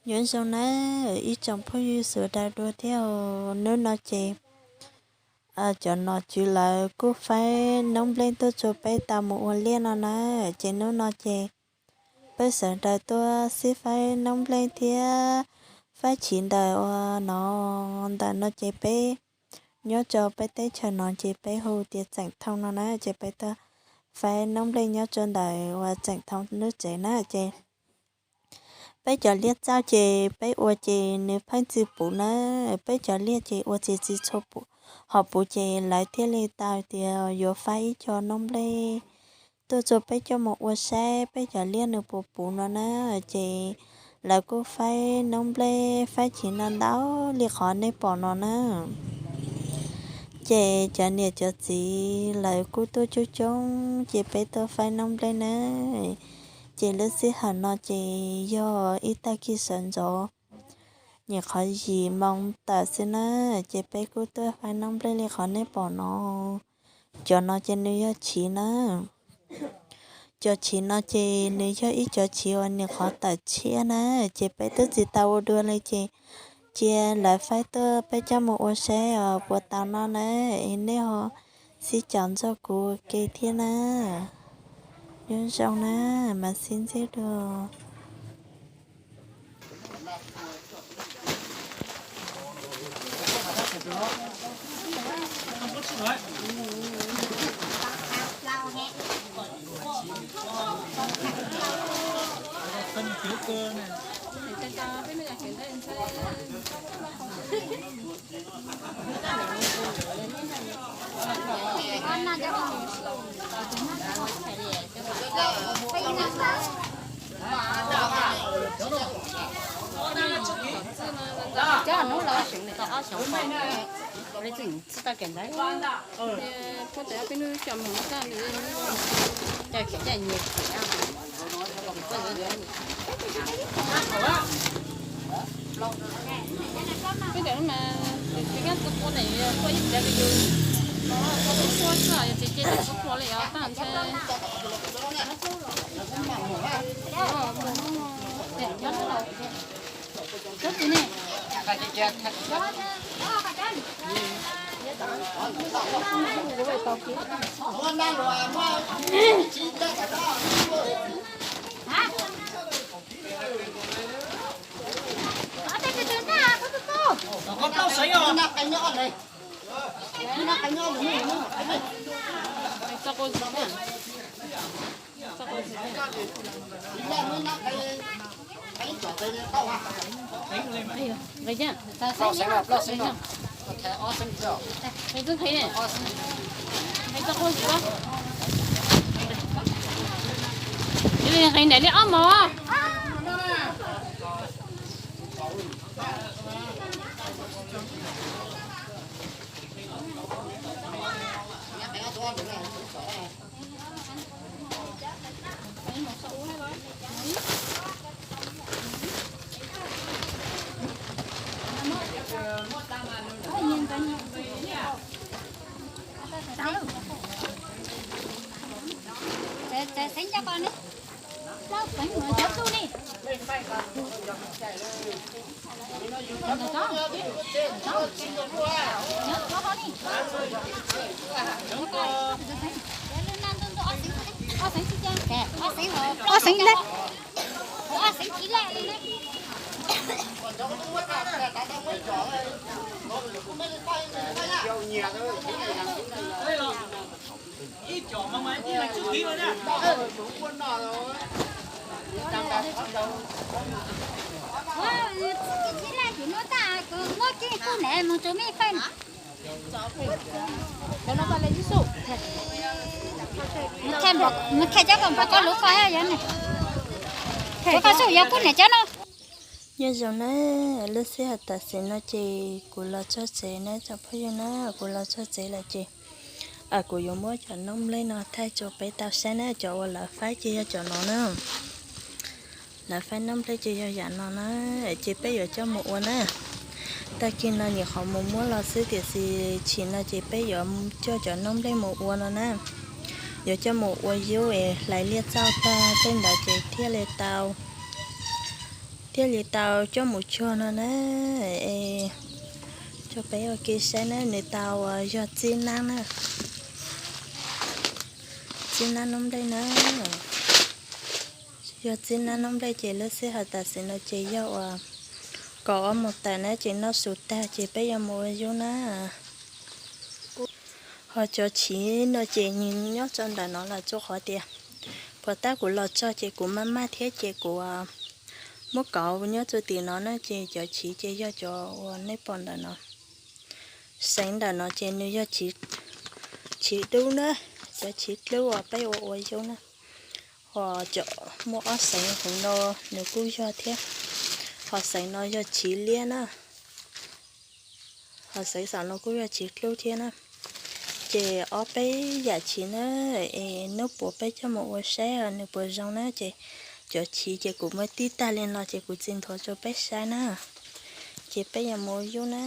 Nyob zoo nawb ib tsoom phooj ywg sawv daws dua thiab. Hnub no ces cov nom tswv lawv kuj faib noob nplej tuaj rau peb tau mus ua liaj no na. Ces hnub no ces peb sawv daws tuaj sib faib noob nplej thiab faib chiv ntawm ua no ntawm no ces peb nyob rau peb teb chaws no ces peb hu tias tseem thoo no na. Ces peb tuaj faib noob nplej nyob rau ntawm uas tseem thoo lub tsev na. Ces peb cov liaj txauj ces peb ua ces nws pheej tsis puv na. Peb cov liaj ces ua tsis tsis tshua puv, ho puv ces lawv thiaj li tau tias yuav faib ib co noob nplej tuaj rau peb coj mus ua saib peb cov liaj nws puas puv no na. Ces lawv kuj faib noob nplej faib chiv no ntau li qhov nej pom no na. Ces cov niam cov txiv lawv kuj tuaj coob coob ces peb tuaj faib noob nplej na. Ces lub sij hawm no ces yog ib tag kis sawv ntxov nyuam qhuav yim moos tawm xwb na. Ces peb kuj tuaj faib noob nplej li qhov nej pom no. Cov no ces nws yog chiv na. Cov chiv no ces nws yog ib cov chiv uas nyuam qhuav tawm tshiab na. Ces peb twb tsis tau ua dua li ces cia lawv faib tuaj peb coj mus ua saib os puas tau noj na. Es nej ho sib caum nrog kuv ua ke thiab na. Nyob zoo na, mas sib ntsib dua. Cov hnub los xyoo li tau ob xyoo, li txij tsis tau kev ntawd. Cov khiav cov nyias khiav. Peb cov no mas tsis kaj tua tua ntawm yus tua ib pliag yus tua xwb, yog tsis ces tsis tua li os tab ntshe. Cov tus ne. Nqis ntawm li ob mos. Ob xeev li. Nws qhia cov kom npam koj lub ko yog ne. Koj xub yog kub niam cov no. Nyob zoo na, lub sij hawm tam sim no ces kuv los txog tsev na tsoom phooj ywg na, kuv los txog tsev lawm ces kuv yuav muab cov noob nplej no thaij rau peb tau saib na, cov uas lawv faib ces yog cov no na. Lawv faib noob nplej ces yog yam no na, ces peb yuav coj mus ua na. Tag kis no nyuam qhuav mus muab los xwb tiam sis chim no ces peb yuav coj cov noob nplej mus ua no na. Yuav coj mus ua yub es hlais liaj txauj tag tej ntawd ces thiaj li tau Thiaj li tau coj mus cuag no na, es rau peb ua ke saib na, nws tau uas yog txib nab na, txib nab noob nplej na. Yog txib nab noob nplej ces lub sij hawm tam sim no ces yog uas kaum ob moos tawm na, ces noj su tag ces peb yuav mus ua yub na. Ho cov chiv no ces nws nyob rau ntawm no lawm, rau qhov tias puas tab kuv los txog ces kuv maj maj thiab ces kuv muab kauv nyob rau tim no na, ces cov chiv ces yog cov uas nej pom ntawm no. Seev ntawm no ces nws yog chiv dub na, cov chiv dub uas peb ua ua yub na. Ho cov muaj ob seev hauv no nws kuj yog thiab. Ho seev no yog chiv liab na. Ho seev saum no kuj yog chiv dub thiab na. Ces ob peb yam chiv na, es hnub puas peb coj mus ua saib nws puas zoo na, ces cov chiv ces kuv muab tib tag li no ces kuv tsis nthuav rau peb saib na. Ces peb yuav mus ua yub na.